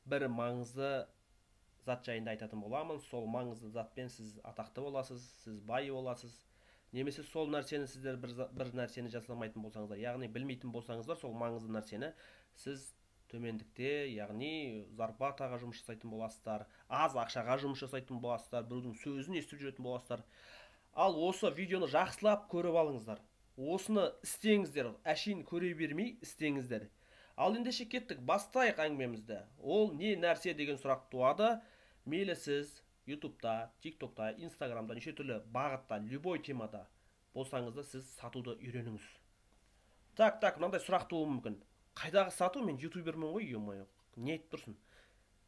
бір маңызды зат жайында айтатын боламын. Сол маңызды затпен сіз атақты боласыз, сіз бай боласыз. Немесе сол нәрсені сіздер бір нәрсені жасамайтын болсаңыздар, яғни білмейтін болсаңыздар, сол маңызды нәрсені сіз төмендікте, яғни зарплатаға жұмыс жасайтын боласыздар, аз ақшаға жұмыс жасайтын боласыздар, біреудің сөзін естіп жүретін боласыздар. Ал осы видеоны жақсылап көріп алыңыздар. Осыны істеңіздер, әшейін көре бермей істеңіздер. Ал ендеше кеттік, бастайық әңгімемізді. Ол не нәрсе деген сұрақ туады. Мейлі сіз YouTube'да, TikTok'та, Instagram'да неше түрлі бағытта, любой темада болсаңыз да, сіз сатуды үйреніңіз. Так, мынандай сұрақ тууы мүмкін. Қайдағы сату, мен ютубермін ғой, ё-моё, не айтып тұрсың?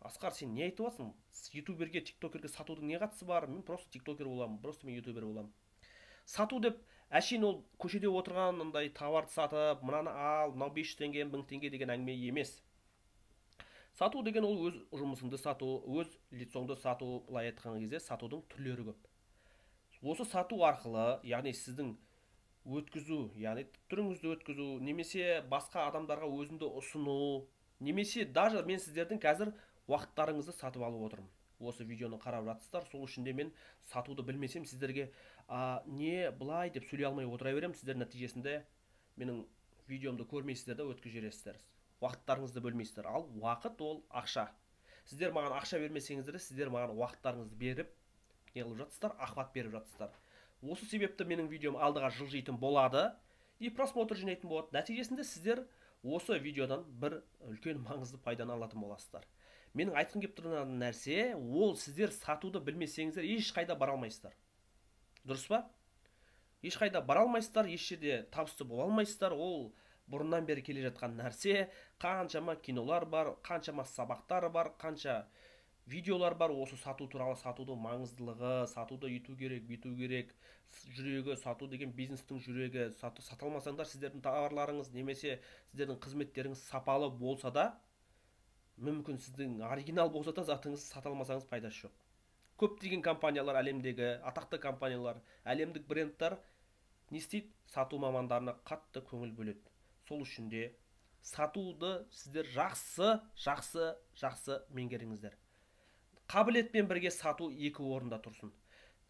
Асқар, сен не айтып жатсың? Ютуберге, тиктокерге сатудың не қатысы бар? Мен просто тиктокер боламын, просто мен ютубер боламын. Сату деп әшейін ол көшеде отырған мындай товарды сатып, мынаны ал, мынау 500 теңге, 1000 теңге деген әңгіме емес. Сату деген ол өз жұмысыңды сату, өз лицоңды сату, былай айтқан кезде сатудың түрлері көп. Осы сату арқылы, яғни сіздің өткізу, яғни түріңізді өткізу, немесе басқа адамдарға өзіңді ұсыну, немесе даже мен сіздердің қазір уақыттарыңызды сатып алып отырмын. Осы видеоны қарап жатсыздар, сол үшін де мен сатуды білмесем сіздерге не былай деп сөйлей алмай отыра беремін. Сіздер нәтижесінде менің видеомды көрмейсіздер де өткізіп жібересіздер. Уақыттарыңызды бөлмейсіздер. Ал уақыт ол ақша. Сіздер маған ақша бермесеңіздер де, сіздер маған уақыттарыңызды беріп, не қылып жатсыздар, охват беріп жатсыздар. Осы себепті менің видеом алдыға жылжитын болады и просмотр жинайтын болады. Нәтижесінде сіздер осы видеодан бір үлкен маңызды пайданы алатын боласыздар. Менің айтқым келіп тұрған нәрсе, ол сіздер сатуды білмесеңіздер ешқайда бара алмайсыздар. Дұрыс па? Ешқайда бара алмайсыздар, еш жерде табысты бола алмайсыздар. Ол бұрыннан бері келе жатқан нәрсе. Қаншама кинолар бар, қаншама сабақтар бар, қанша видеолар бар осы сату туралы, сатудың маңыздылығы, сатуды үйту керек, бүйту керек, жүрегі, сату деген бизнестің жүрегі. Сата алмасаңдар, сіздердің товарларыңыз немесе сіздердің қызметтеріңіз сапалы болса да, мүмкін сіздің оригинал болса да затыңызды сата алмасаңыз пайдасы жоқ. Көптеген компаниялар, әлемдегі атақты компаниялар, әлемдік брендтар не істейді? Сату мамандарына қатты көңіл бөледі. Сол үшін де сатуды сіздер жақсы, жақсы, жақсы меңгеріңіздер. Қабілетпен бірге сату екі орында тұрсын.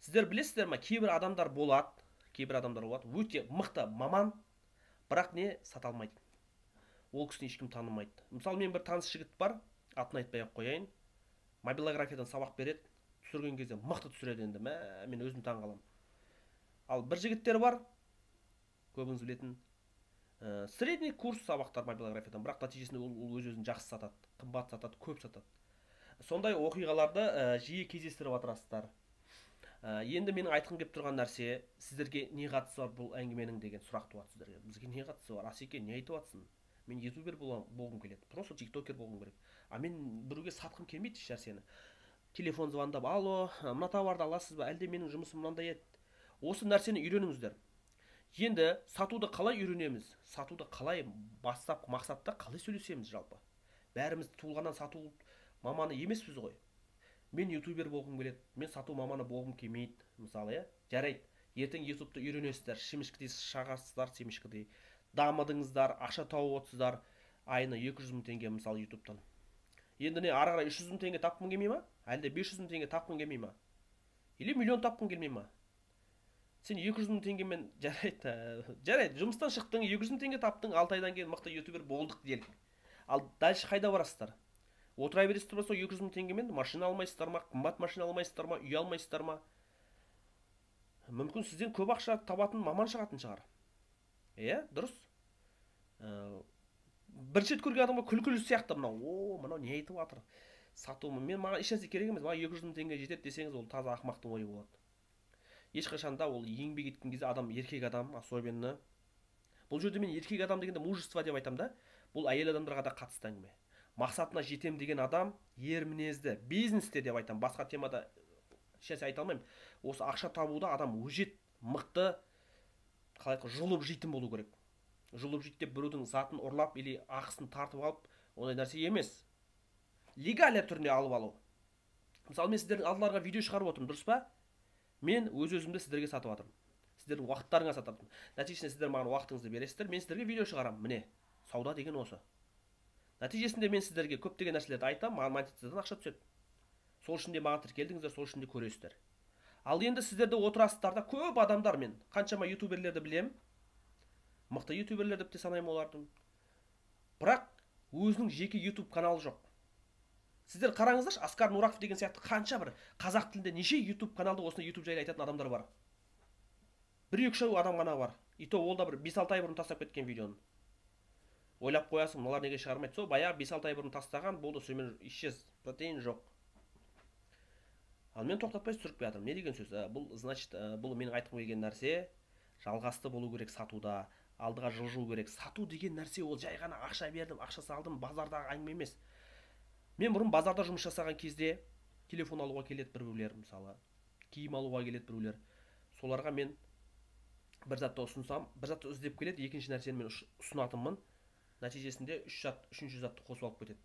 Сіздер білесіздер ме, кейбір адамдар болады, кейбір адамдар болады, өте мықты маман, бірақ не сата алмайды. Ол кісіні ешкім танымайды. Мысалы, мен бір таныс жігіт бар, атын айтпай ақ қояйын. Мобилографиядан сабақ береді, түсірген кезде мықты түсіреді енді. Мен өзім таң қаламын. Ал бір жігіттер бар, көбіңіз білетін, средний курс сабақтар мобилографиядан, бірақ нәтижесінде ол өз-өзін жақсы сатады, қымбат сатады, көп сатады. Сондай оқиғаларды жиі кездестіріп отырасыздар. Енді менің айтқым келіп тұрған нәрсе, сіздерге не қатысы бар бұл әңгіменің деген сұрақ туады сіздерге. Бізге не қатысы бар? Асеке, не айтып жатсың? Мен ютубер болғым келеді, просто тиктокер болғым келеді. А мен біреуге сатқым келмейді еш нәрсені. Телефон звондап, алло, мына товарды аласыз ба? Әлде менің жұмысым мынандай еді. Осы нәрсені үйреніңіздер. Енді сатуды қалай үйренеміз? Сатуды қалай бастап, мақсатта қалай сөйлесеміз жалпы? Бәріміз туылғаннан сату маманы емеспіз ғой. Мен ютубер болғым келеді, мен сату маманы болғым келмейді, мысалы, иә? Жарайды, ертең ютубты үйренесіздер, шемішкідей шағасыздар, семішкідей. Дамыдыңыздар, ақша тауып отырсыздар, айына 200 мың теңге, мысалы, ютубтан. Енді не, ары қарай 300 мың теңге тапқың келмей ма? Әлде 500 мың теңге тапқың келмей ма? Или миллион тапқың келмей ма? Сен 200 мың теңгемен, жарайды, жарайды, жұмыстан шықтың, 200 мың теңге таптың, 6 айдан кейін мықты ютубер болдық делік. Ал дальше қайда барасыздар? Отыра бересіздер ме сол 200 мың теңгемен? Машина алмайсыздар ма? Қымбат машина алмайсыздар ма? Үй алмайсыздар ма? Мүмкін сізден көп ақша табатын маман шығатын шығар. Иә, дұрыс. Бірінші рет көрген адамға күлкілі сияқты мынау. О, мынау не айтып жатыр? Сату, мен маған ешнәрсе керек емес, маған 200 мың теңге жетеді десеңіз, ол таза ақымақтың ойы болады. Ешқашан да ол еңбек еткен кезде адам, еркек адам, особенно. Бұл жерде мен еркек адам дегенде мужество деп айтамын да, бұл әйел адамдарға да қатысты әңгіме. Мақсатына жетем деген адам ер мінезді, бизнесте деп айтамын, басқа темада ешнәрсе айта алмаймын. Осы ақша табуда адам өжет, мықты, қалай айтқан, жұлып жейтін болу керек. Жұлып жейді деп біреудің затын ұрлап или ақысын тартып алып, ондай нәрсе емес. Легальный түрінде алып алу. Мысалы, мен сіздердің алдыларға видео шығарып отырмын, дұрыс па? Мен өз өзімді сіздерге сатып жатырмын. Сіздердің уақыттарыңа сатып жатырмын. Нәтижесінде сіздер маған уақытыңызды бересіздер, мен сіздерге видео шығарамын. Міне, сауда деген осы. Нәтижесінде мен сіздерге көптеген нәрселерді айтамын, маған монетизациядан ақша түседі. Сол үшін де маған тіркелдіңіздер, сол үшін де көресіздер. Ал енді сіздерде отырасыздар да, көп адамдар, мен қаншама ютуберлерді білемін, мықты ютуберлер деп те санаймын оларды. Бірақ өзінің жеке ютуб каналы жоқ. Сіздер қараңыздаршы, Аскар Нураков деген сияқты қанша бір қазақ тілінде неше ютуб каналда осындай ютуб жайлы айтатын адамдар бар. Бір-екі адам ғана бар. И то ол да бір 5-6 ай бұрын тастап кеткен видеоны. Ойлап қоясың, мыналар неге шығармайды? Сол баяғы 5-6 ай бұрын тастаған, болды, сонымен исчез, протеин жоқ. Ал мен тоқтатпай түсіріп келе жатырмын. Не деген сөз? Бұл, значит, бұл менің айтқым келген нәрсе, жалғасты болу керек сатуда, алдыға жылжу керек. Сату деген нәрсе ол жай ғана ақша бердім, ақша салдым, базардағы әңгіме емес. Мен бұрын базарда жұмыс жасаған кезде телефон алуға келеді біреулер, мысалы, киім алуға келеді біреулер. Соларға мен бір затты ұсынсам, бір затты іздеп келеді, екінші нәрсені мен ұсынатынмын. Нәтижесінде үш зат, үшінші затты қосып алып кетеді.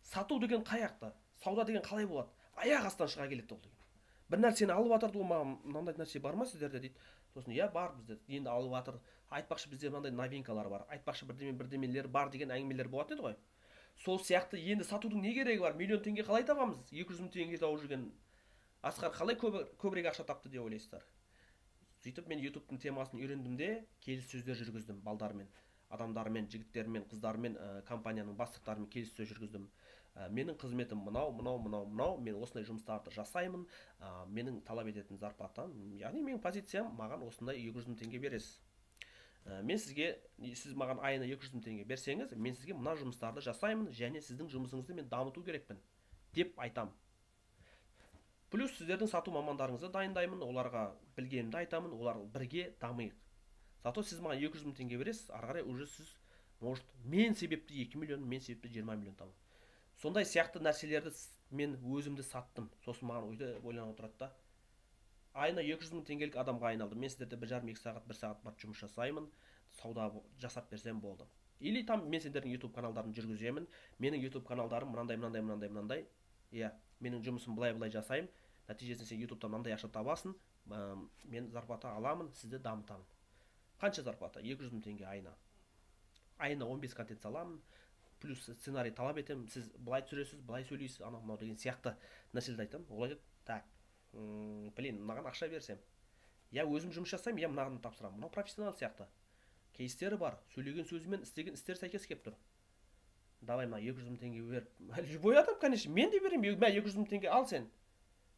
Сату деген қаяқта? Сауда деген қалай болады? Аяқ астынан шыға келеді ол деген. Бір нәрсені алып жатырды, ол маған мынандай нәрсе бар ма сіздерде дейді. Сосын иә бар бізде, енді алып жатыр. Айтпақшы бізде мынандай новинкалар бар, айтпақшы бірдеме бірдемелер бар деген әңгімелер болатын еді ғой. Сол сияқты енді сатудың не керегі бар? Миллион теңге қалай табамыз? 200 мың теңге тауып жүрген Асқар қалай көбірек ақша тапты деп ойлайсыздар? Сөйтіп мен ютубтың темасын үйрендім де, келіссөздер жүргіздім балдармен, адамдармен, жігіттермен, қыздармен, компанияның бастықтарымен келіссөз жүргіздім. Менің қызметім мынау, мынау, мынау, мынау, мен осындай жұмыстарды жасаймын, менің талап ететін зарплатам, яғни менің позициям, маған осындай 200 мың теңге бересіз. Мен сізге, сіз маған айына 200 мың теңге берсеңіз, мен сізге мына жұмыстарды жасаймын және сіздің жұмысыңызды мен дамыту керекпін деп айтам. Плюс сіздердің сату мамандарыңызды дайындаймын, оларға білгенімді айтамын, олар бірге дамиық. Зато сіз маған 200 мың теңге бересіз, ары қарай уже сіз, может, мен себепті 2 миллион, мен себепті 20 миллион табамын. Сондай сияқты нәрселерді мен өзімді саттым. Сосын маған ойда ойланып отырады да. Айына 200 мың теңгелік адамға айналдым. Мен сіздерде 1,5-2 сағат, 1 сағат барып жұмыс жасаймын, сауда жасап берсем болды. Или там мен сендердің YouTube каналдарын жүргіземін. Менің YouTube каналдарым мынандай, мынандай, мынандай, мынандай. Иә, менің жұмысым былай-былай жасаймын. Нәтижесінде сен YouTube'тан мынандай ақша табасың, мен зарплата аламын, сізді дамытамын. Қанша зарплата? 200 мың теңге айына. Айына 15 контент саламын, плюс сценарий талап етемін, сіз былай түсіресіз, былай сөйлейсіз, анау мынау деген сияқты нәрселерді айтамын. Ол айтады, так, блин, мынаған ақша берсем, я өзім жұмыс жасаймын, я мынаған тапсырамын. Мынау профессионал сияқты. Кейстері бар, сөйлеген сөзімен істеген істері сәйкес келіп тұр. Давай мына 200 мың теңге бер. Любой адам, конечно, мен де беремін. Мә, 200 мың теңге ал сен.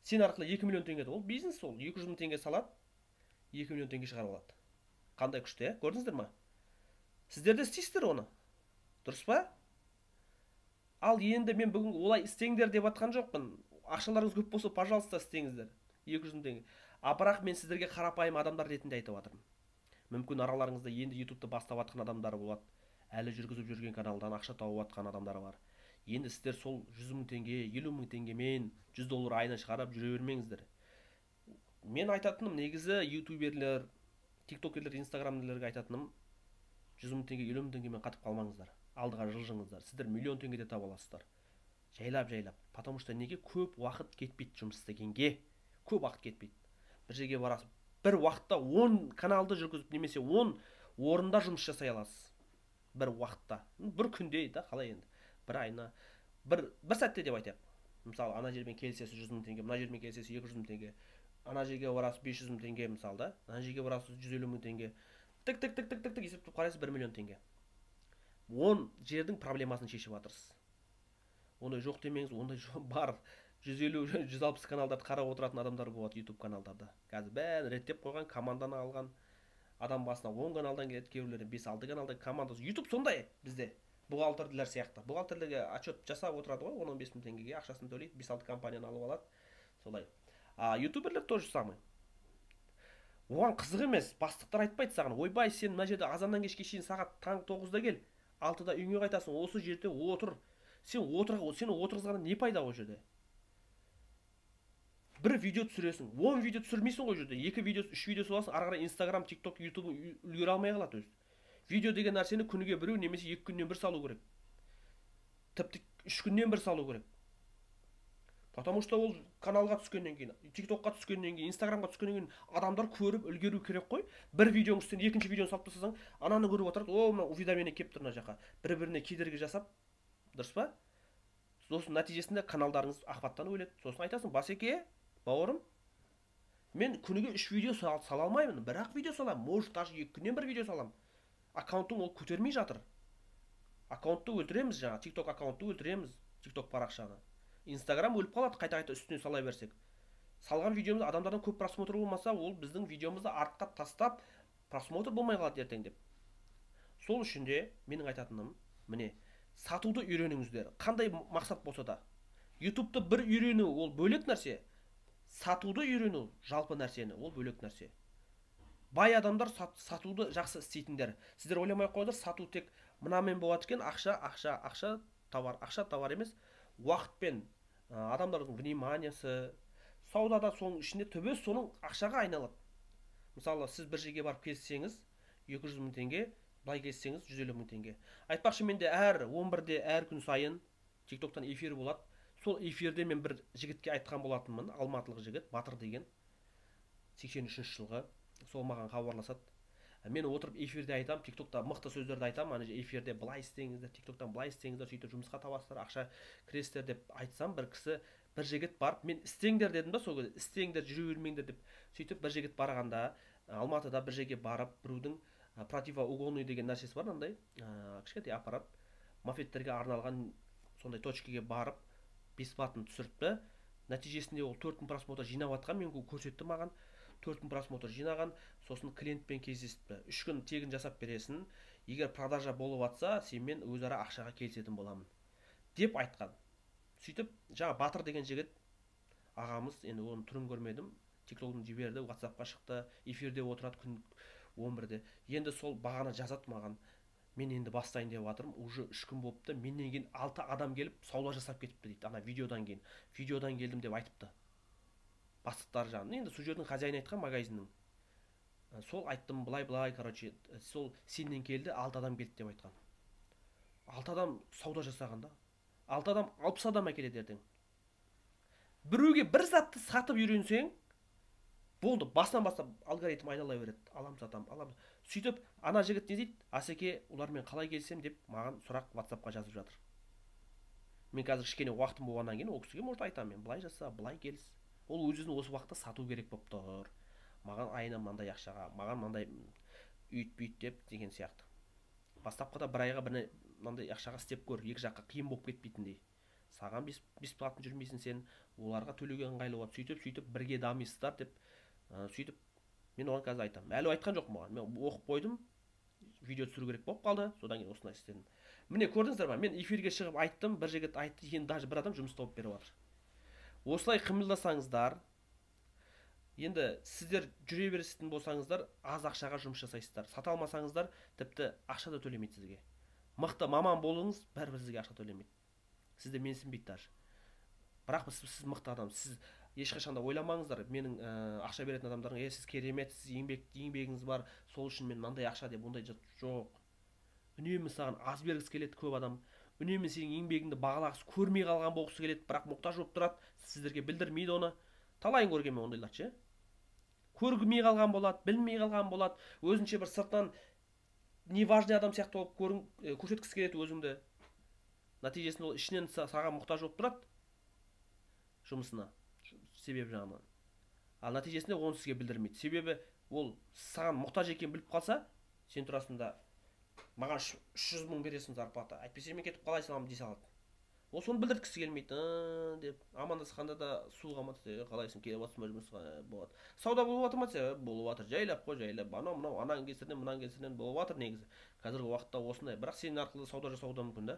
Сен арқылы 2 миллион теңге. Ол бизнес ол. 200 мың теңге салады, 2 миллион теңге шығарып алады. Қандай күшті, ә? Көрдіңіздер ма? Сіздер де істейсіздер оны. Дұрыс па? Ал енді мен бүгін олай істеңдер деп атқан жоқпын. Ақшаларыңыз көп болса, пожалуйста, істеңіздер. 200 мың теңге. А бірақ мен сіздерге қарапайым адамдар ретінде айтып жатырмын. Мүмкін араларыңызда енді YouTube'ты бастап жатқан адамдар болады. Әлі жүргізіп жүрген каналдан ақша тауып жатқан адамдар бар. Енді сіздер сол 100 мың теңге, 50 мың теңгемен 100 доллар айына шығарып жүре бермеңіздер. Мен айтатыным негізі ютуберлер, тиктокерлер, инстаграмерлерге айтатыным 100 мың теңге, 50 мың теңгемен қатып қалмаңыздар. Алдыға жылжыңыздар. Сіздер миллион теңге де таба аласыздар. Жайлап-жайлап. Потому что неге көп уақыт кетпейді жұмыс істегенге? Көп уақыт кетпейді. Бір жерге барасыз, бір уақытта 10 каналды жүргізіп немесе 10 орында жұмыс жасай аласыз. Бір уақытта. Бір күнде да, қалай енді? Бір айына, бір сәтте деп айтайық. Мысалы, ана жермен келісесіз 100 мың теңге, мына жермен келісесіз 200 мың теңге. Ана жерге барасыз 500 мың теңге мысалы да, ана жерге барасыз 150 мың теңге. Тік тік тік тік тік тік есептеп қарайсыз 1 миллион теңге. 10 жердің проблемасын шешіп жатырсыз. Ондай жоқ демеңіз, ондай бар. 150, 160 каналдарды қарап отыратын адамдар болады YouTube каналдарда. Қазір бәрін реттеп қойған, команданы алған. Адам басына 10 каналдан келеді, кейбіреулері 5-6 каналдан командасы. YouTube сондай бізде. Бухгалтерлер сияқты. Бухгалтерлерге отчет жасап отырады ғой, 10-15 мың теңгеге ақшасын төлейді, 5-6 компанияны алып алады. Солай. А ютуберлер тоже самый. Оған қызық емес, бастықтар айтпайды саған. Ойбай, сен мына жерде азаннан кешке шейін сағат таңғы 9-да кел, 6-да үйіңе қайтасың, осы жерде отыр. Сен отыр, сені отырғызғаннан не пайда ол жерде? Бір видео түсіресің, 10 видео түсірмейсің ғой жерде, 2 видео, 3 видео саласың, ары қарай Instagram, TikTok, YouTube үлгере алмай қалады өзі. Видео деген нәрсені күніге біреу немесе 2 күннен бір салу керек. Тіпті 3 күннен бір салу керек. Потому что ол каналға түскеннен кейін, TikTokқа түскеннен кейін, Instagramға түскеннен кейін адамдар көріп үлгеру керек қой. Бір видеоның үстіне екінші видеоны салып тастасаң, ананы көріп отырады, о, мына уведомление келіп тұр мына жаққа. Бір-біріне кедергі жасап, Дұрыс па? Сосын нәтижесінде каналдарыңыз охваттан өледі. Сосын айтасың, басеке, бауырым, мен күніге 3 видео сала алмаймын, бірақ видео саламын, может даже 2 күннен бір видео саламын. Аккаунтың ол көтермей жатыр. Аккаунтты өлтіреміз жаңа, TikTok аккаунтты өлтіреміз, TikTok парақшаны. Instagram өліп қалады, қайта-қайта үстіне сала берсек. Салған видеомыз адамдардан көп просмотр болмаса, ол біздің видеомызды артқа тастап, просмотр болмай қалады ертең деп. Сол үшін де менің айтатыным, міне, сатуды үйреніңіздер. Қандай мақсат болса да. YouTube'ты бір үйрену ол бөлек нәрсе. Сатуды үйрену жалпы нәрсені, ол бөлек нәрсе. Бай адамдар сатуды жақсы істейтіндер. Сіздер ойламай қойыңыздар, сату тек мынамен болады екен, ақша, ақша, ақша, товар, ақша, товар емес. Уақытпен, адамдардың вниманиясы, саудада соның ішінде түбі соның ақшаға айналады. Мысалы, сіз бір жерге барып келсеңіз, 200 мың теңге, былай келсеңіз, 150 мың теңге. Айтпақшы, менде әр 11-де әр күн сайын TikTok'тан эфир болады. Сол эфирде мен бір жігітке айтқан болатынмын, алматылық жігіт, Батыр деген, 83 жылғы, сол маған хабарласады. Мен отырып эфирде айтам, TikTok'та мықты сөздерді айтам, ана эфирде былай істеңіздер, TikTok'тан былай істеңіздер, сөйтіп жұмысқа табасыздар, ақша кіресіздер деп айтсам, бір кісі, бір жігіт барып, мен істеңдер дедім да, сол кезде істеңдер, жүре бермеңдер деп. Сөйтіп бір жігіт барғанда, Алматыда бір жерге барып, біреудің противоугонный деген нәрсесі бар, мынандай, кішкентай аппарат, мопедтерге арналған сондай точкаге барып, бесплатно түсіріпті. Нәтижесінде ол 4000 просмотр жинап атқан, мен көрсетті маған. 4000 просмотр жинаған, сосын клиентпен кездесіпті. 3 күн тегін жасап бересің, егер продажа болып атса, сенімен өзара ақшаға келісетін боламын деп айтқан. Сөйтіп, жаңа Батыр деген жігіт ағамыз, енді оның түрін көрмедім, TikTok'ын жіберді, WhatsApp'қа шықты, эфирде отырады күн 11-де. Енді сол бағана жазады маған, мен енді бастайын деп жатырмын, уже 3 күн болыпты, менен кейін 6 адам келіп сауда жасап кетіпті дейді, ана видеодан кейін. Видеодан келдім деп айтыпты. Бастықтар жағынан. Енді сол жердің хозяины айтқан магазиннің. Сол айттым, былай-былай, сол сенен келді, 6 адам келді деп айтқан. 6 адам сауда жасаған да. 6 адам, 60 адам әкеледі ертең. Біреуге бір затты сатып үйренсең, болды, басынан бастап алгоритм айнала береді. Алам, сатам, алам. Сөйтіп, ана жігіт не дейді? Асеке, олармен қалай келсем деп маған сұрақ WhatsAppқа жазып жатыр. Мен қазір кішкене уақытым болғаннан кейін ол кісіге может айтамын, мен былай жаса, былай келіс. Ол өз-өзін осы уақытта сату керек болып тұр. Маған айына мынандай ақшаға, маған мынандай үйт бүйт деп деген сияқты. Бастапқыда бір айға бір мынандай ақшаға істеп көр, екі жаққа қиын болып кетпейтіндей. Саған бесплатно жүрмейсің сен, оларға төлеуге ыңғайлы болады. Сөйтіп, сөйтіп бірге дамисыздар деп, сөйтіп мен оған қазір айтамын. Әлі айтқан жоқпын оған. Мен оқып қойдым, видео түсіру керек болып қалды, содан кейін осындай істедім. Міне көрдіңіздер ма? Мен эфирге шығып айттым, бір жігіт айтты, енді даже бір адам жұмыс тауып беріп жатыр. Осылай қимылдасаңыздар, енді сіздер жүре бересін болсаңыздар, аз ақшаға жұмыс жасайсыздар. Сата алмасаңыздар, тіпті ақша да төлемейді сізге. Мықты маман болыңыз, бәрібір сізге ақша төлемейді. Сізді менсінбейді даже. Бірақ сіз мықты адам, сіз ешқашан да ойламаңыздар, менің ақша беретін адамдардың, сіз керемет, сіз еңбегіңіз бар, сол үшін мен мынандай ақша деп ондай жоқ. Үнемі саған аз бергісі келеді көп адам. Үнемі сенің еңбегіңді бағалағысы көрмей қалған болғысы келеді, бірақ мұқтаж болып тұрады, сіздерге білдірмейді оны. Талайын көрген мен ондайларды ше. Көрмей қалған болады, білмей қалған болады, өзінше бір сырттан неважный адам сияқты болып көрсеткісі келеді өзіңді. Нәтижесінде ол ішінен саған мұқтаж болып тұрады жұмысына, себеп жағынан. Ал нәтижесінде оны сізге білдірмейді. Себебі ол саған мұқтаж екенін біліп қалса, сен тұрасың да маған 300 мың бересің зарплата, әйтпесе мен кетіп қалай саламын дей салады. Ол соны білдірткісі келмейді, деп амандасқанда да суық амандасады, қалайсың, келіп жатсың ба жұмысқа, болады. Сауда болып жатыр ма десе, болып жатыр, жайлап қой, жайлап, анау мынау, ананың кесірінен, мынаның кесірінен болып жатыр негізі. Қазіргі уақытта осындай, бірақ сенің арқылы сауда жасауы да мүмкін да.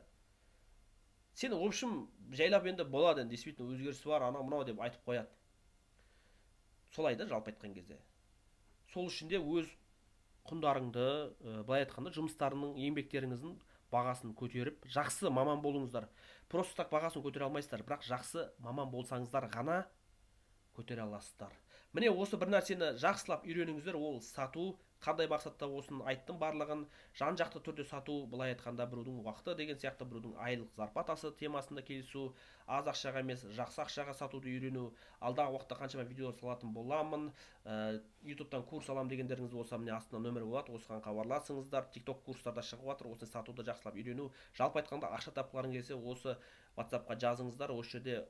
Сен, в общем, жайлап енді болады, енді действительно өзгеріс бар, анау мынау деп айтып қояды. Солай да жалпы айтқан кезде. Сол үшін де өз құндарыңды, былай айтқанда, жұмыстарының, еңбектеріңіздің бағасын көтеріп, жақсы маман болыңыздар. Просто так бағасын көтере алмайсыздар, бірақ жақсы маман болсаңыздар ғана көтере аласыздар. Міне осы бір нәрсені жақсылап үйреніңіздер, ол сату, Қандай мақсатта болсын айттым барлығын. Жан-жақты түрде сату, былай айтқанда біреудің уақыты деген сияқты, біреудің айлық зарплатасы темасында келісу, аз ақшаға емес, жақсы ақшаға сатуды үйрену. Алдағы уақытта қаншама видео салатын боламын. YouTube'тан курс алам дегендеріңіз болса, міне астында нөмір болады, осыған хабарласыңыздар. TikTok курстарда шығып жатыр, осыны сатуды жақсылап үйрену. Жалпы айтқанда ақша тапқыларың келсе, осы WhatsAppқа жазыңыздар. Осы жерде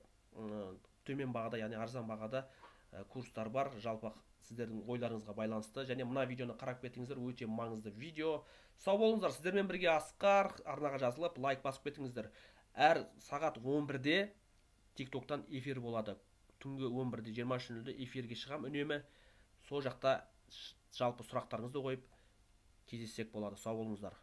төмен бағада, яғни арзан бағада курстар бар. Жалпы сіздердің ойларыңызға байланысты. Және мына видеоны қарап кетіңіздер, өте маңызды видео. Сау болыңыздар, сіздермен бірге Асқар. Арнаға жазылып, лайк басып кетіңіздер. Әр сағат 11-де TikTok'тан эфир болады. Түнгі 11-де, 23:00-де эфирге шығам үнемі. Сол жақта жалпы сұрақтарыңызды қойып кездессек болады. Сау болыңыздар.